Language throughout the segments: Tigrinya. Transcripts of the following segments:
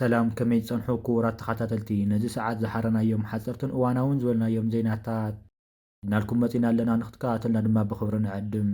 ሰላም፣ ከመይ ትጸንሑ ክቡራት ተኸታተልቲ? ነዚ ሰዓት ዝሓረናዮም ሓጸርትን እዋናውን ዝበልናዮም ዜናታት ሒዝናልኩም መጺና ኣለና፣ ንክትከታተልና ድማ ብኽብሪ ንዕድም።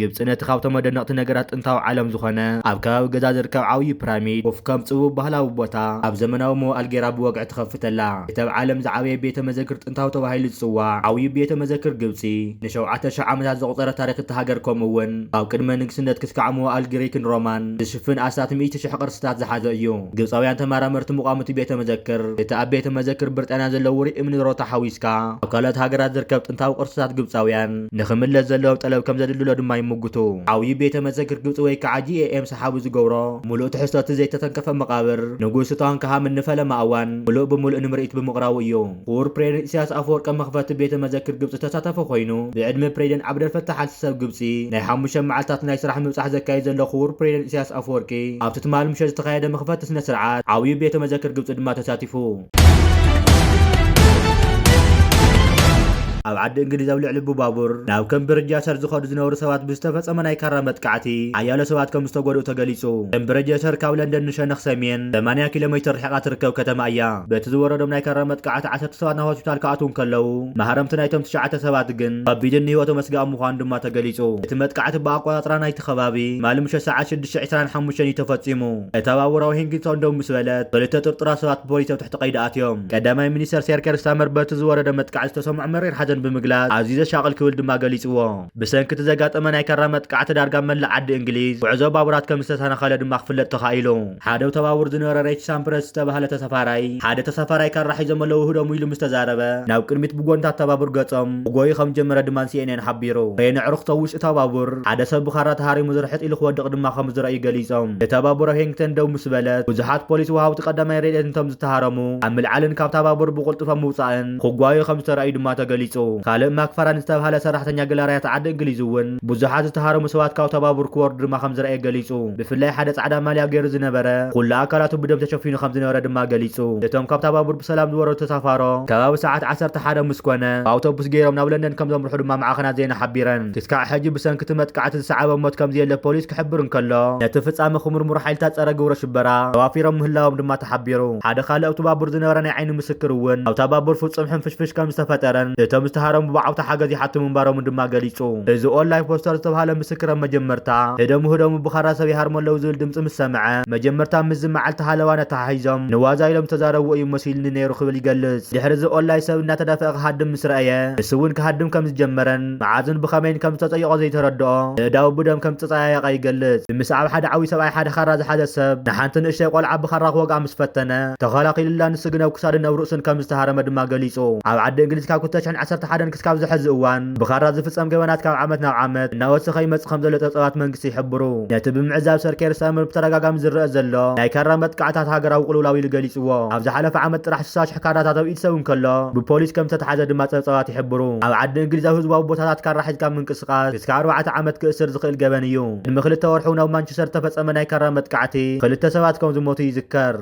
ግብጺ ነቲ ካብቶም መደነቕቲ ነገራት ጥንታዊ ዓለም ዝኾነ ኣብ ከባቢ ገዛ ዝርከብ ዓብዪ ፒራሚድ ኮፍ ከም ጽቡብ ባህላዊ ቦታ ኣብ ዘመናዊ መዋእል ጌራ ብወግዒ ትኸፍተላ። እቲ ኣብ ዓለም ዝዓበየ ቤተ መዘክር ጥንታዊ ተባሂሉ ዝጽዋዕ ዓብዪ ቤተ መዘክር ግብጺ፣ ንሸውዓተ ሽሕ ዓመታት ዘቑጸረ ታሪኽ እታ ሃገር፣ ከምኡ እውን ካብ ቅድመ ንግስነት ክስካዕ መዋእል ግሪክን ሮማን ዝሽፍን ኣስታት ሚእቲ ሽሕ ቅርስታት ዝሓዘ እዩ። ግብጻውያን ተመራመርቲ ምቋም እቲ ቤተ መዘክር፣ እቲ ኣብ ቤተ መዘክር ብሪጣንያ ዘሎ ውሩይ እምኒ ሮታ ሓዊስካ፣ ኣብ ካልኦት ሃገራት ዝርከብ ጥንታዊ ቅርስታት ግብጻውያን ንኽምለስ ዘለዎም ጠለብ ከም ዘድልሎ ድማ ይምጉቱ። ዓብዪ ቤተ መዘክር ግብጺ ወይ ከዓ ጂ ኤ ኤም ሰሓቡ ዝገብሮ፣ ምሉእ ትሕዝቶ እቲ ዘይተተንከፈ መቓብር ንጉስ ቱታንካሃምን ንፈለማ እዋን ምሉእ ብምሉእ ንምርኢት ብምቕራቡ እዩ። ክቡር ፕሬዚደንት ኢሳያስ ኣፈወርቂ መኽፈቲ ቤተ መዘክር ግብጺ ተሳታፊ ኮይኑ፣ ብዕድመ ፕሬዚደንት ዓብደልፈታሕ ኣልሲሲ ሰብ ግብጺ ናይ ሓሙሽተ መዓልታት ናይ ስራሕ ምብጻሕ ዘካየድ ዘሎ ክቡር ፕሬዚደንት ኢሳያስ ኣፈወርቂ፣ ኣብቲ ትማሊ ምሸት ዝተኻየደ መኽፈቲ ስነ ስርዓት ዓብዩ ቤተ መዘክር ግብጺ ድማ ተሳቲፉ። ኣብ ዓዲ እንግሊዝ ኣብ ልዕሊ ብባቡር ናብ ከምብሪጅ ኣሰር ዝኸዱ ዝነበሩ ሰባት ብዝተፈጸመ ናይ ካራ መጥቃዕቲ ሓያሎ ሰባት ከም ዝተጎድኡ ተገሊጹ። ከምብሪጅ ኣሰር ካብ ለንደን ንሸነኽ ሰሜን ሰማንያ ኪሎ ሜትር ርሒቓ ትርከብ ከተማ እያ። በቲ ዝወረዶም ናይ ካራ መጥቃዕቲ ዓሰርተ ሰባት ናብ ሆስፒታል ክኣትዉ እንከለዉ፣ ማህረምቲ ናይቶም ትሽዓተ ሰባት ግን ከቢድን ንህይወቶም ኣስጋኢ ምዃኑ ድማ ተገሊጹ። እቲ መጥቃዕቲ ብኣቆጻጽራ ናይቲ ከባቢ ትማሊ ምሸት ሰዓት ሽዱሽተ ዕስራን ሓሙሽተን እዩ ተፈጺሙ። እታ ባቡር ኣብ ሄንግተን ደው ምስ በለት፣ ክልተ ጥርጡራት ሰባት ብፖሊስ ኣብ ትሕቲ ቀይዲ ኣትዮም። ቀዳማይ ሚኒስተር ሰር ኬር ስታርመር በቲ ዝወረደ መጥቃዕቲ ዝተሰምዖ መሪር ሓዘን ብምግላጽ፣ ኣዝዩ ዘሻቕል ክብል ድማ ገሊጽዎ። ብሰንኪ እቲ ዘጋጠመ ናይ ካራ መጥቃዕቲ ዳርጋ መላእ ዓዲ እንግሊዝ ጉዕዞ ባቡራት ከም ዝተሰናኸለ ድማ ክፍለጥ ተኻኢሉ። ሓደ ኣብታ ባቡር ዝነበረ ሬች ሳምፕረስ ዝተባህለ ተሳፋራይ፣ ሓደ ተሳፋራይ ካራ ሒዞም ኣለዉ ህደሙ ኢሉ ምስ ተዛረበ፣ ናብ ቅድሚት ብጎንታት እታ ባቡር ገጾም ክጎዩ ከም ዝጀመረ ድማ ን ሲ ኤን ኤን ሓቢሩ። ሬን ኣዕሩኽቶ ውሽጢ እታ ባቡር ሓደ ሰብ ብኻራ ተሃሪሙ ዝርሕጥ ኢሉ ክወድቕ ድማ ከም ዝረኣዩ ገሊጾም። እታ ባቡር ኣብ ሄንግተን ደው ምስ በለት፣ ብዙሓት ፖሊስ ወሃብቲ ቀዳማይ ረድኤት እንቶም ዝተሃረሙ ኣብ ምልዓልን ካብታ ባቡር ብቕልጡፍ ኣብ ምውጻእን ክጓዩ ከም ዝተረኣዩ ድማ ተገሊጹ። ካልእ ማክ ፋራን ዝተባህለ ሰራሕተኛ ገላርያት ዓዲ እንግሊዝ እውን ብዙሓት ዝተሃረሙ ሰባት ካብታ ባቡር ክወርዱ ድማ ከም ዝረኣየ ገሊጹ። ብፍላይ ሓደ ጻዕዳ ማልያ ገይሩ ዝነበረ፣ ኩሉ ኣካላቱ ብደም ተሸፊኑ ከም ዝነበረ ድማ ገሊጹ። እቶም ካብታ ባቡር ብሰላም ዝወረዱ ተሳፋሮ፣ ከባቢ ሰዓት ዓሰርተ ሓደ ምስ ኮነ፣ ብኣውቶቡስ ገይሮም ናብ ለንደን ከም ዘምርሑ ድማ ማዕኸናት ዜና ሓቢረን። ክስካዕ ሕጂ ብሰንኪ እቲ መጥቃዕቲ ዝሰዓበ ሞት ከም ዘየለ ፖሊስ ክሕብር እንከሎ፣ ነቲ ፍጻመ ክምርምሩ ሓይልታት ጸረ ግብረ ሽበራ ተዋፊሮም ምህላዎም ድማ ተሓቢሩ። ሓደ ካልእ ኣብቲ ባቡር ዝነበረ ናይ ዓይኒ ምስክር እውን፣ ኣብታ ባቡር ፍጹም ሕንፍሽፍሽ ከም ዝተፈጠረን፣ እቶም ዝተሃረሙ ብዓውታ ሓገዝ ይሓቱ ምንባሮምን ድማ ገሊጹ። እዚ ኦንላይን ፖስተር ዝተባህለ ምስክር ኣብ መጀመርታ፣ "ህደሙ፣ ህደሙ፣ ብኻራ ሰብ ይሃርሙ ኣለዉ" ዝብል ድምጺ ምስ ሰምዐ፣ መጀመርታ ምስዚ መዓልቲ ሃለዋን ኣተሓሒዞም ንዋዛ ኢሎም ዝተዛረብዎ እዩ መሲሉኒ ነይሩ ክብል ይገልጽ። ድሕሪ እዚ ኦንላይን ሰብ እናተዳፍአ ክሃድም ምስ ረኣየ፣ ንሱ እውን ክሃድም ከም ዝጀመረን መዓዝን ብኸመይን ከም ዝተጸየቖ ዘይተረድኦ፣ ኣእዳዉ ብደም ከም ዝተጸያየቐ ይገልጽ። ብምስዓብ ሓደ ዓብዪ ሰብኣይ ሓደ ካራ ዝሓዘ ሰብ ንሓንቲ ንእሽተይ ቆልዓ ብኻራ ክወግኣ ምስ ፈተነ፣ ተኸላኺሉላ፣ ንሱ ግን ኣብ ክሳዱን ኣብ ርእሱን ከም ዝተሃረመ ድማ ገሊጹ። ኣብ ዓዲ እንግሊዝ ካብ ክልተ ሽሕን ዓሰርተ ሓደን ክስካብ ዝሐዚ እዋን ብኻራ ዝፍጸም ገበናት ካብ ዓመት ናብ ዓመት እናወሰኸ ይመጽእ ከም ዘሎ ጸብጻባት መንግስቲ ይሕብሩ። ነቲ ብምዕዛብ ሰር ኬር ስታርመር ብተደጋጋሚ ዝረአ ዘሎ ናይ ካራ መጥቃዕታት ሃገራዊ ቅልውላው ኢሉ ገሊጽዎ። ኣብ ዝሓለፈ ዓመት ጥራሕ ስሳ ሽሕ ካራታት ኣብ ኢድ ሰብ እንከሎ ብፖሊስ ከም ዝተታሕዘ ድማ ጸብጻባት ይሕብሩ። ኣብ ዓዲ እንግሊዝ ኣብ ህዝባዊ ቦታታት ካራ ሒዝካ ምንቅስቓስ ክስካብ ኣርባዕተ ዓመት ክእስር ዝኽእል ገበን እዩ። ቅድሚ ክልተ ወርሒ እውን ኣብ ማንቸስተር ዝተፈጸመ ናይ ካራ መጥቃዕቲ ክልተ ሰባት ከም ዝሞቱ ይዝከር።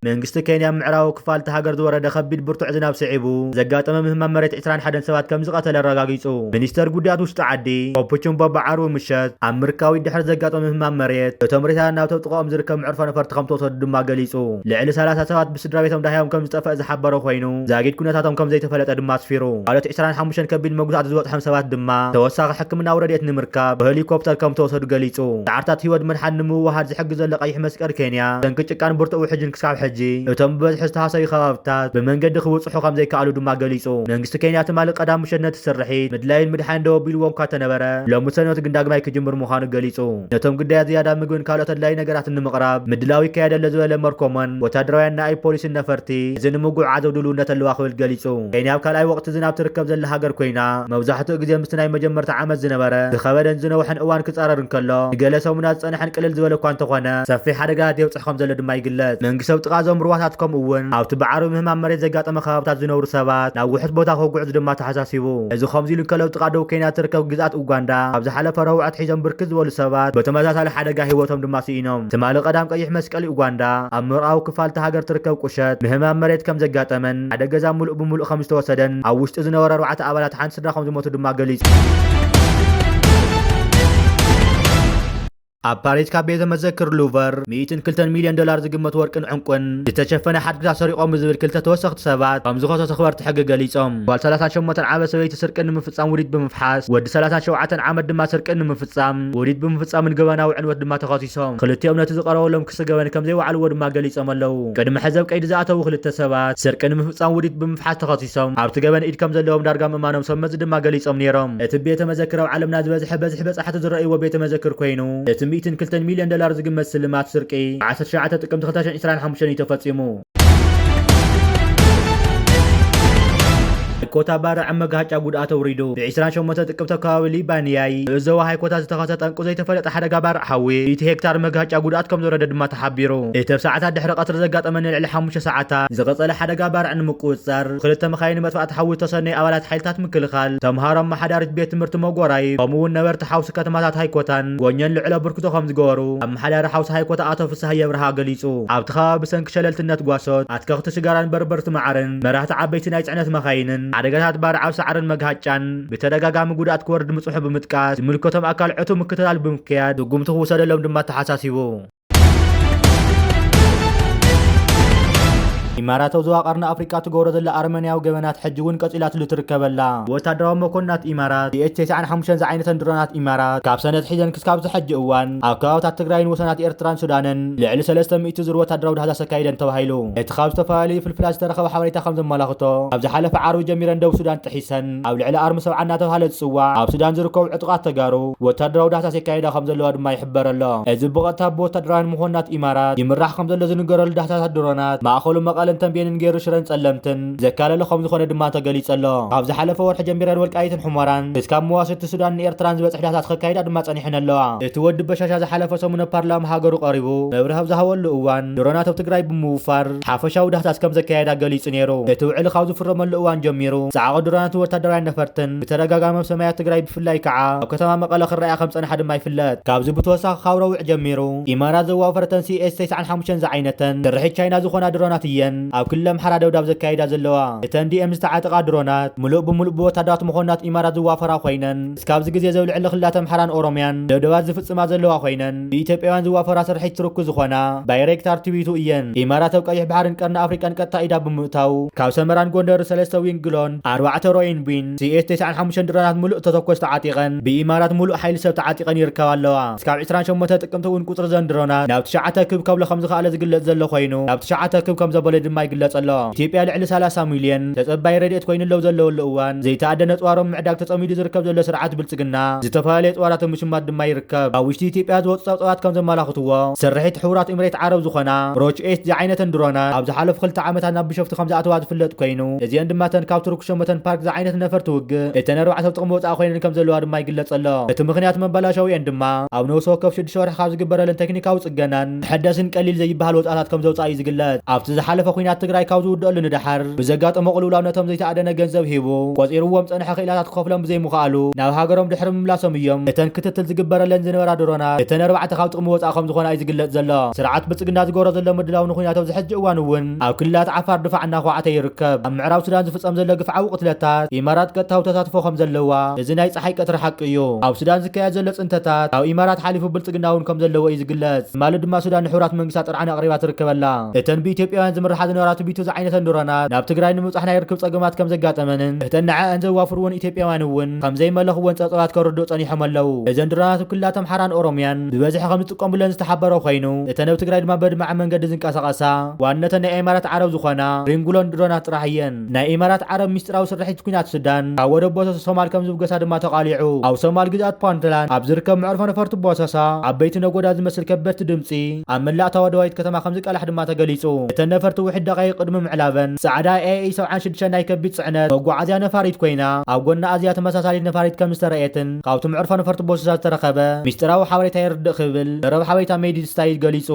መንግስቲ ኬንያ ኣብ ምዕራባዊ ክፋል እታ ሃገር ዝወረደ ከቢድ ብርቱዕ ዝናብ ስዒቡ ዘጋጠመ ምህማም መሬት ዕስራን ሓደን ሰባት ከም ዝቐተለ ኣረጋጊጹ። ሚኒስተር ጉዳያት ውሽጢ ዓዲ ኦፕቹምቦ ብዓርቢ ምሸት ኣብ ምርካዊት ድሕሪ ዘጋጠመ ምህማም መሬት፣ እቶም ሬሳታት ናብቶም ጥቓኦም ዝርከብ መዕርፎ ነፈርቲ ከም ተወሰዱ ድማ ገሊጹ። ልዕሊ ሰላሳ ሰባት ብስድራ ቤቶም ዳህያኦም ከም ዝጠፍአ ዝሓበረ ኮይኑ፣ ዛጊድ ኩነታቶም ከም ዘይተፈለጠ ድማ ኣስፊሩ። ካልኦት ዕስራን ሓሙሽተን ከቢድ መጉዳእቲ ዝበጽሖም ሰባት ድማ ተወሳኺ ሕክምናዊ ረድኤት ንምርካብ ብሄሊኮፕተር ከም ተወሰዱ ገሊጹ። ጻዕርታት ህይወት ምድሓን ንምውህሃድ ዝሕግዝ ዘሎ ቀይሕ መስቀል ኬንያ፣ ብሰንኪ ጭቃን ብርቱዕ ውሕጅን ክሳብ ሕጂ እቶም ብብዝሒ ዝተሃሰዩ ከባብታት ብመንገዲ ክብጽሑ ከም ዘይከኣሉ ድማ ገሊጹ። መንግስቲ ኬንያ ትማሊ ቀዳም ምሸት ነቲ ስርሒት ምድላይን ምድሓንን ደው ኣቢልዎ እኳ እንተነበረ፣ ሎሚ ሰንበት ግን ዳግማይ ክጅምር ምዃኑ ገሊጹ። ነቶም ግዳያት ዝያዳ ምግብን ካልኦት ኣድላዪ ነገራትን ንምቕራብ ምድላው ይካየድ ኣሎ ዝበለ መርኮሞን፣ ወታደራውያን ንኣይ ፖሊስን ነፈርቲ እዚ ንምጉዕዓዝ ኣብ ድልውነት ኣለዋ ክብል ገሊጹ። ኬንያ ኣብ ካልኣይ ወቕቲ ዝናብ ትርከብ ዘላ ሃገር ኮይና፣ መብዛሕትኡ ግዜ ምስቲ ናይ መጀመርታ ዓመት ዝነበረ ዝኸበደን ዝነውሐን እዋን ክጻረር እንከሎ፣ ንገለ ሰሙናት ዝጸንሐን ቅልል ዝበለ እኳ እንተኾነ፣ ሰፊሕ ሓደጋታት የብጽሕ ከም ዘሎ ድማ ይግለጽ። መንግስቲ ኣብ ጥቓ ኣዞም ሩባታት ከምኡ እውን ኣብቲ ብዓርቢ ምህማም መሬት ዘጋጠመ ከባብታት ዝነብሩ ሰባት ናብ ውሑስ ቦታ ክጉዕዙ ድማ ተሓሳሲቡ። እዚ ከምዚ ኢሉ እንከሎ፣ ኣብ ጥቓ ደቡብ ኬንያ ትርከብ ግዝኣት ኡጋንዳ ኣብ ዝሓለፈ ረቡዕ ኣትሒዞም ብርክት ዝበሉ ሰባት ብተመሳሳሊ ሓደጋ ህይወቶም ድማ ስኢኖም። ትማሊ ቀዳም ቀይሕ መስቀል ኡጋንዳ ኣብ ምዕራባዊ ክፋል እታ ሃገር ትርከብ ቁሸት ምህማም መሬት ከም ዘጋጠመን ሓደ ገዛ ምሉእ ብምሉእ ከም ዝተወሰደን ኣብ ውሽጢ ዝነበሩ ኣርባዕተ ኣባላት ሓንቲ ስድራ ከም ዝሞቱ ድማ ገሊጹ። ኣብ ፓሪስ ካብ ቤተ መዘክር ሉቨር ሚእትን ክልተን ሚልዮን ዶላር ዝግመት ወርቅን ዕንቁን ዝተሸፈነ ሓድግታት ሰሪቖም ብዝብል ክልተ ተወሰኽቲ ሰባት ከም ዝኸሰሱ ኣኽበርቲ ሕጊ ገሊጾም። ጓል ሰላሳን ሸሞንተን ዓመት ሰበይቲ ስርቂ ንምፍጻም ውዲት ብምፍሓስ፣ ወዲ ሰላሳን ሸውዓተን ዓመት ድማ ስርቂ ንምፍጻም ውዲት ብምፍጻምን ገበናዊ ዕንወት ድማ ተኸሲሶም። ክልቲኦም ነቲ ዝቐረበሎም ክሲ ገበን ከም ዘይወዓልዎ ድማ ገሊጾም ኣለዉ። ቅድሚ ሕዚ ኣብ ቀይዲ ዝኣተዉ ክልተ ሰባት ስርቂ ንምፍጻም ውዲት ብምፍሓስ ተኸሲሶም ኣብቲ ገበን ኢድ ከም ዘለዎም ዳርጋ ምእማኖም ሰብ መዚ ድማ ገሊጾም ነይሮም። እቲ ቤተ መዘክር ኣብ ዓለምና ዝበዝሐ በዝሒ በጻሕቲ ዝረኣይዎ ቤተ መዘክር ኮይኑ፣ እቲ ሚእትን ክልተን ሚልዮን ዶላር ዝግመት ስልማት ስርቂ ብ ዓሰርተ ትሽዓተ ጥቅምቲ ክልተ ሽሕን ዕስራን ሓሙሽተን እዩ ተፈጺሙ። ሃይኮታ ባርዕ ኣብ መጋሃጫ ጉድኣት ኣውሪዱ። ብ ዕስራን ሸሞንተን ጥቅምቲ ኣብ ከባቢ ሊባንያይ ንእስ ዞባ ሃይኮታ ዝተኸሰተ ጠንቁ ዘይተፈለጠ ሓደጋ ባርዕ ሓዊ፣ ሚእቲ ሄክታር መጋሃጫ ጉድኣት ከም ዝወረደ ድማ ተሓቢሩ። እቲ ኣብ ሰዓታት ድሕሪ ቀትሪ ዘጋጠመ ንልዕሊ ሓሙሽተ ሰዓታት ዝቐጸለ ሓደጋ ባርዕ ንምቁጽጻር ክልተ መኻይን መጥፋእቲ ሓዊ ዝተሰነዩ ኣባላት ሓይልታት ምክልኻል፣ ተምሃሮ፣ ኣመሓዳሪት ቤት ትምህርቲ መጎራይብ፣ ከምኡ እውን ነበርቲ ሓውሲ ከተማታት ሃይኮታን ጎኘን ልዕሎ ብርክቶ ከም ዝገበሩ ኣመሓዳሪ ሓውሲ ሃይኮታ ኣቶ ፍስሃየ ብርሃ ገሊጹ። ኣብቲ ከባቢ ብሰንኪ ሸለልትነት ጓሶት፣ ኣትከኽቲ ሽጋራን በርበርቲ መዓርን፣ መራህቲ ዓበይቲ ናይ ጽዕነት መኻይንን ሓደጋታት ባርዕ ኣብ ሳዕርን መግሃጫን ብተደጋጋሚ ጉድኣት ክወርድ ምጽሑ ብምጥቃስ፣ ዝምልከቶም ኣካል ዕቱብ ምክትታል ብምክያድ ስጉምቲ ክውሰደሎም ድማ ተሓሳሲቡ። ኢማራት ኣብ ዞባ ቀርኒ ኣፍሪቃ ትገብሮ ዘላ ኣረመኔያዊ ገበናት ሕጂ እውን ቀጺላትሉ ትርከበላ። ወታደራዊ መኮንናት ኢማራት ቲ ኤች ተስዓን ሓሙሽተን ዝዓይነተን ድሮናት ኢማራት ካብ ሰነ ኣትሒዘን ክስካብ ዝሕጂ እዋን ኣብ ከባብታት ትግራይን ወሰናት ኤርትራን ሱዳንን ልዕሊ ሰለስተ ሚእቲ ዙር ወታደራዊ ዳህሳስ ኣካይደን ተባሂሉ። እቲ ካብ ዝተፈላለዩ ፍልፍላት ዝተረኸበ ሓበሬታ ከም ዘመላኽቶ፣ ካብ ዝሓለፈ ዓርቢ ጀሚረን ደቡብ ሱዳን ጥሒሰን ኣብ ልዕሊ ኣርሚ ሰብዓ እናተባህለ ዝጽዋዕ ኣብ ሱዳን ዝርከቡ ዕጡቓት ተጋሩ ወታደራዊ ዳህሳስ የካይዳ ከም ዘለዋ ድማ ይሕበር ኣሎ። እዚ ብቐጥታ ብወታደራውያን መኮንናት ኢማራት ይምራሕ ከም ዘሎ ዝንገረሉ ዳህሳሳት ድሮናት ማእኸሉ መቐለን ተንቤንን ገይሩ ሽረን ጸለምትን ዘካለለ ከም ዝኾነ ድማ ተገሊጸ ኣሎ። ካብ ዝሓለፈ ወርሒ ጀሚረን ወልቃይትን ሑመራን ክስካብ መዋስድቲ ሱዳንን ኤርትራን ዝበጽሕ ዳህሳስ ከካይዳ ድማ ጸኒሐን ኣለዋ። እቲ ወዲ በሻሻ ዝሓለፈ ሰሙን ኣብ ፓርላማ ሃገሩ ቀሪቡ መብርሂ ኣብ ዝሃበሉ እዋን፣ ድሮናት ኣብ ትግራይ ብምውፋር ሓፈሻዊ ዳህሳስ ከም ዘካየዳ ገሊጹ ነይሩ። እቲ ውዕል ካብ ዝፍረመሉ እዋን ጀሚሩ፣ ጻዕቒ ድሮናትን ወታደራውያን ነፈርትን ብተደጋጋሚ ኣብ ሰማያት ትግራይ፣ ብፍላይ ከዓ ኣብ ከተማ መቐለ ክረኣያ ከም ጸንሓ ድማ ይፍለጥ። ካብዚ ብተወሳኺ፣ ካብ ረቡዕ ጀሚሩ ኢማራት ዘዋፈረተን ሲ ኤስ ተስዓን ሓሙሽተን ዝዓይነተን ስርሒት ቻይና ዝኾና ድሮናት እየን ኣብ ክልል ኣምሓራ ደብዳብ ዘካይዳ ዘለዋ። እተን ዲ ኤም ዝተዓጠቓ ድሮናት ምሉእ ብምሉእ ብወታደራት መኮንናት ኢማራት ዝዋፈራ ኮይነን፣ እስካብዚ ግዜ ዘብልዕሊ ክልላት ኣምሓራን ኦሮምያን ደብደባት ዝፍጽማ ዘለዋ ኮይነን፣ ብኢትዮጵያውያን ዝዋፈራ ስርሒት ትርኩ ዝኾና ባይሬክታር ትቢቱ እየን። ኢማራት ኣብ ቀይሕ ባሕርን ቀርኒ ኣፍሪቃን ቀጥታ ኢዳ ብምእታው፣ ካብ ሰመራን ጎንደር ሰለስተ ዊንግሎን፣ ኣርባዕተ ሮይን ቢን፣ ሲ ኤስ ተስዓን ሓሙሽተን ድሮናት ምሉእ ተተኮስ ተዓጢቐን፣ ብኢማራት ምሉእ ሓይሊ ሰብ ተዓጢቐን ይርከባ ኣለዋ። እስካብ ዕስራን ሸሞንተ ጥቅምቲ እውን ቁጽሪ ዘን ድሮናት ናብ ትሽዓተ ክብ ከብሎ ከም ዝኸኣለ ዝግለጽ ዘሎ ኮይኑ፣ ናብ ትሽዓተ ክብ ከም ዘበለ ድማ ይግለጽ ኣሎ። ኢትዮጵያ ልዕሊ ሰላሳ ሚልዮን ተጸባይ ረድኤት ኮይኑ ኣለዉ ዘለወሉ እዋን፣ ዘይተኣደነ ጽዋሮም ምዕዳግ ተጸሚዱ ዝርከብ ዘሎ ስርዓት ብልጽግና፣ ዝተፈላለየ ጽዋራት ምሽማት ድማ ይርከብ። ኣብ ውሽጢ ኢትዮጵያ ዝወጹ ጸብጻባት ከም ዘመላኽትዎ፣ ስርሒት ሕቡራት ኤምሬት ዓረብ ዝኾና ሮች ኤት ዝዓይነተን ድሮናት ኣብ ዝሓለፉ ክልተ ዓመታት ናብ ቢሾፍቱ ከም ዝኣተዋ ዝፍለጥ ኮይኑ፣ እዚአን ድማ እተን ካብ ቱርክ ሸሞንተን ፓርክ ዝዓይነተን ነፈርቲ ውግእ እተን ኣርባዕተ ኣብ ጥቕሚ ወጻኢ ኮይነን ከም ዘለዋ ድማ ይግለጽ ኣሎ። እቲ ምኽንያት መበላሸዊአን ድማ ኣብ ነፍሲ ወከፍ ሽዱሽተ ወርሒ ካብ ዝግበረለን ቴክኒካዊ ጽገናን መሐደስን ቀሊል ዘይበሃል ወጻእታት ከም ዘውጽኣ እዩ ዝግለጽ። ኣብቲ ዝሓለፈ ኲናት ትግራይ ካብ ዝውድአሉ ንደሓር ብዘጋጠሞ ቅልውላው ነቶም ዘይተኣደነ ገንዘብ ሂቡ ቆጺርዎም ጸንሐ ክኢላታት ክኸፍሎም ብዘይምኽኣሉ ናብ ሃገሮም ድሕሪ ምምላሶም እዮም እተን ክትትል ዝግበረለን ዝነበራ ድሮናት እተን ኣርባዕተ ካብ ጥቕሚ ወጻኢ ከም ዝኾና እዩ ዝግለጽ ዘሎ። ስርዓት ብልጽግና ዝገብሮ ዘሎ ምድላው ንኹናት ኣብዚ ሕጂ እዋን እውን ኣብ ክልላት ዓፋር ድፋዕ እናኳዕተ ይርከብ። ኣብ ምዕራብ ሱዳን ዝፍጸም ዘሎ ግፍዓዊ ቅትለታት ኢማራት ቀጥታዊ ተሳትፎ ከም ዘለዋ እዚ ናይ ጸሓይ ቀትሪ ሓቂ እዩ። ኣብ ሱዳን ዝካየድ ዘሎ ጽንተታት ካብ ኢማራት ሓሊፉ ብልጽግና እውን ከም ዘለዎ እዩ ዝግለጽ። ትማሊ ድማ ሱዳን ንሕቡራት መንግስታት ጥርዓን ኣቕሪባ ትርከበላ። እተን ብኢትዮጵያውያን ዝምርሓ ዝነበራ ትቢቱ ዝዓይነተን ድሮናት ናብ ትግራይ ንምብጻሕ ናይ ርክብ ጸገማት ከም ዘጋጠመንን እተን ንዐአን ዘዋፍርወን ኢትዮጵያውያን እውን ከም ዘይመለኽወን ጸብጻባት ከረድኡ ጸኒሖም ኣለዉ። እዘን ድሮናት ኣብ ክልላት ኣምሓራን ኦሮምያን ብበዝሒ ከም ዝጥቀሙለን ዝተሓበረ ኮይኑ፣ እተን ኣብ ትግራይ ድማ በድማዒ መንገዲ ዝንቀሳቐሳ ዋነተን ናይ ኢማራት ዓረብ ዝኾና ሪንጉሎን ድሮናት ጥራሕ እየን። ናይ ኢማራት ዓረብ ሚስጥራዊ ስርሒት ኲናት ሱዳን ካብ ወደብ ቦሶሶ ሶማል ከም ዝብገሳ ድማ ተቓሊዑ። ኣብ ሶማል ግዝኣት ፑንትላንድ ኣብ ዝርከብ መዕርፎ ነፈርቲ ቦሶሶ ዓበይቲ ነጎዳ ዝመስል ከበድቲ ድምጺ ኣብ መላእ ታወደዋይት ከተማ ከም ዝቃላሕ ድማ ተገሊጹ። እተን ነፈርቲ ውሕድ ደቓይቕ ቅድሚ ምዕላበን ጻዕዳ ኤ ኢ ሰብዓን ሽዱሽተን ናይ ከቢድ ጽዕነት መጓዓዝያ ነፋሪት ኮይና፣ ኣብ ጎና ኣዝያ ተመሳሳሊት ነፋሪት ከም ዝተረእየትን ካብቲ መዕርፎ ነፈርቲ ቦሶሶ ዝተረኸበ ሚስጥራዊ ሓበሬታ የርድእ ክብል መረብ ሓበሬታ ሜዲስታይል ገሊጹ።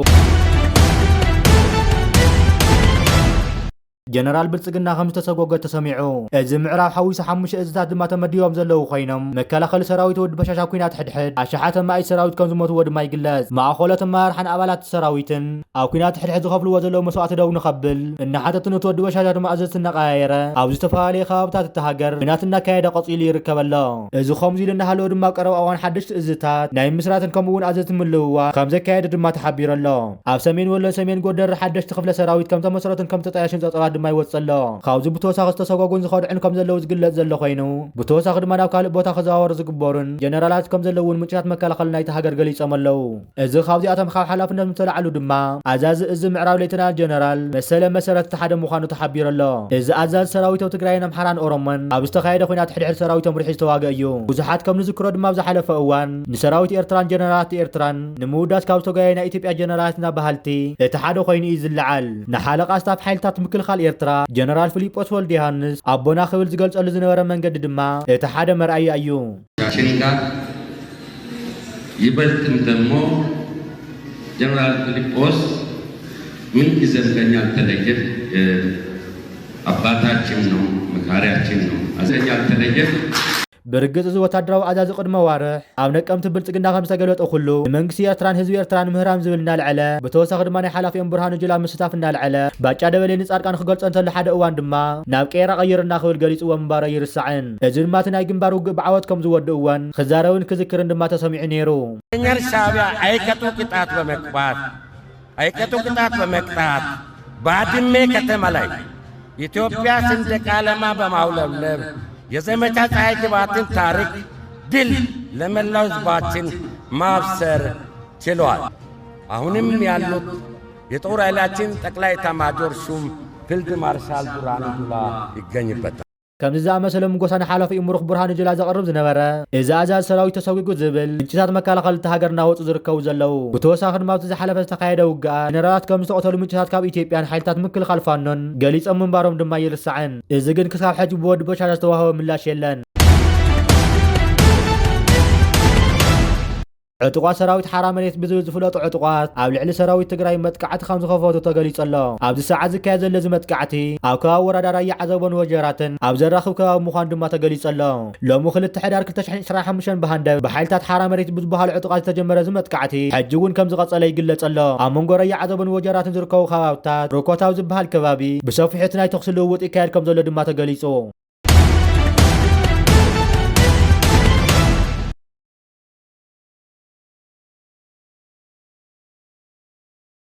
ጀነራል ብልጽግና ከም ዝተሰጎገ ተሰሚዑ። እዚ ምዕራብ ሓዊሱ ሓሙሽተ እዝታት ድማ ተመዲቦም ዘለዉ ኮይኖም፣ መከላኸሊ ሰራዊት ወዲ በሻሻ ኩናት ሕድሕድ ኣሽሓት ኣማኢት ሰራዊት ከም ዝሞትዎ ድማ ይግለጽ። ማእኸሎት ኣመራርሓን ኣባላት ሰራዊትን ኣብ ኩናት ሕድሕድ ዝኸፍልዎ ዘለዉ መስዋእቲ ደው ንኸብል እናሓተቱ፣ ነቲ ወዲ በሻሻ ድማ ኣዘዝቲ እናቐያየረ ኣብ ዝተፈላለዩ ከባብታት እታ ሃገር ኩናት እናካየደ ቀጺሉ ይርከብ ኣሎ። እዚ ከምዚ ኢሉ እናሃለወ ድማ ቀረባ እዋን ሓደሽቲ እዝታት ናይ ምስራትን ከምኡ እውን ኣዘዝቲ ምልውዋጥ ከም ዘካየደ ድማ ተሓቢሩ ኣሎ። ኣብ ሰሜን ወሎን ሰሜን ጎንደር ሓደሽቲ ክፍለ ሰራዊት ከም ተመስረቱን ከም ተጣየሹን ጸብጻባት ድማ ይወጽእ ኣሎ። ካብዚ ብተወሳኺ ዝተሰጓጉን ዝኸድዑን ከም ዘለዉ ዝግለጽ ዘሎ ኮይኑ፣ ብተወሳኺ ድማ ናብ ካልእ ቦታ ክዘዋወሩ ዝግበሩን ጀነራላት ከም ዘለዉ እውን ምንጭታት መከላኸሊ ናይቲ ሃገር ገሊጾም ኣለዉ። እዚ ካብዚኣቶም ካብ ሓላፍነት ዝተላዕሉ ድማ ኣዛዚ እዚ ምዕራብ ሌተናል ጀነራል መሰለ መሰረት እቲ ሓደ ምዃኑ ተሓቢሩ ኣሎ። እዚ ኣዛዚ ሰራዊት ኣብ ትግራይን ኣምሓራን ኦሮሞን ኣብ ዝተኻየደ ኲናት ሕድሕድ ሰራዊቶም ሪሑ ዝተዋገ እዩ። ብዙሓት ከም ንዝክሮ ድማ ኣብ ዝሓለፈ እዋን ንሰራዊት ኤርትራን ጀነራላት ኤርትራን ንምውዳስ ካብ ዝተጓየ ናይ ኢትዮጵያ ጀነራላት እና በሃልቲ እቲ ሓደ ኮይኑ እዩ ዝለዓል። ንሓለቓ ስታፍ ሓይልታት ምክልኻል ኤርትራ ጀነራል ፊሊጶስ ወልደ ዮሃንስ ኣቦና ክብል ዝገልጸሉ ዝነበረ መንገዲ ድማ እቲ ሓደ መርኣያ እዩ። ችን ጋር ይበልጥም ደግሞ ጀነራል ፊሊጶስ ምን ጊዜም ከኛ አልተለየም። አባታችን ነው፣ መካሪያችን ነው። ከኛ አልተለየም። ብርግጽ፣ እዚ ወታደራዊ ኣዛዚ ቅድመ ኣዋርሕ ኣብ ነቀምቲ ብልጽግና ከም ዝተገልበጠ ኩሉ፣ ንመንግስቲ ኤርትራን ህዝቢ ኤርትራን ምህራም ዝብል እናልዐለ፣ ብተወሳኺ ድማ ናይ ሓላፊኦም ብርሃኑ ጁላ ምስታፍ እናልዐለ፣ ባጫ ደበሌ ንጻድቃን ክገልጾ እንተሎ፣ ሓደ እዋን ድማ ናብ ቄራ ቀይርና ክብል ገሊጽዎ ምንባሩ ኣይርሳዕን። እዚ ድማ እቲ ናይ ግንባር ውግእ ብዓወት ከም ዝወድእዎን ክዛረብን ክዝክርን ድማ ተሰሚዑ ነይሩ። ኛር ሻዕቢያ ኣይቀጡ ቅጣት በመቅጣት፣ አይቀጡ ቅጣት በመቅጣት፣ ባድሜ ከተማ ላይ የኢትዮጵያ ሰንደቅ ዓላማ በማውለብለብ፣ የዘመቻ ፀሐይ ግባትን ታሪክ ድል ለመላው ህዝባችን ማብሰር ችሏል። አሁንም ያሉት የጦር ኃይላችን ጠቅላይ ኤታማዦር ሹም ፊልድ ማርሻል ብርሃኑ ጁላ ይገኝበታል። ከምዚ ዝኣመሰለ ምጎሳ ንሓላፊኡ ምሩኽ ብርሃኑ ጁላ ዘቕርብ ዝነበረ፣ እዚ ኣዛዚ ሰራዊት ተሰጒጉ ዝብል ምንጭታት መከላኸሊ እታ ሃገር እናወፁ ዝርከቡ ዘለዉ። ብተወሳኺ ድማ ኣብቲ ዝሓለፈ ዝተኻየደ ውግኣት ጀነራላት ከም ዝተቐተሉ ምንጭታት ካብ ኢትዮጵያን ሓይልታት ምክልኻል ፋኖን ገሊጾም ምንባሮም ድማ ኣይርሳዕን። እዚ ግን ክሳብ ሕጂ ብወዲ በሻሻ ዝተዋህበ ምላሽ የለን። ዕጡቓት ሰራዊት ሓራ መሬት ብዝብል ዝፍለጡ ዕጡቓት ኣብ ልዕሊ ሰራዊት ትግራይ መጥቃዕቲ ከም ዝኸፈቱ ተገሊጹ ኣሎ። ኣብዚ ሰዓት ዝካየድ ዘሎ እዚ መጥቃዕቲ ኣብ ከባቢ ወረዳ ራያ ዓዘቦን ወጀራትን ኣብ ዘራኽብ ከባቢ ምዃኑ ድማ ተገሊጹ ኣሎ። ሎሚ ክልተ ሕዳር ክልተ ሽሕን ዕስራን ሓሙሽተን ብሃንደብ ብሓይልታት ሓራ መሬት ብዝበሃሉ ዕጡቓት ዝተጀመረ እዚ መጥቃዕቲ ሕጂ እውን ከም ዝቐጸለ ይግለጽ ኣሎ። ኣብ መንጎ ራያ ዓዘቦን ወጀራትን ዝርከቡ ከባብታት ሮኮታ ኣብ ዝበሃል ከባቢ ብሰፊሑ እቲ ናይ ተኹሲ ልውውጥ ይካየድ ከም ዘሎ ድማ ተገሊጹ።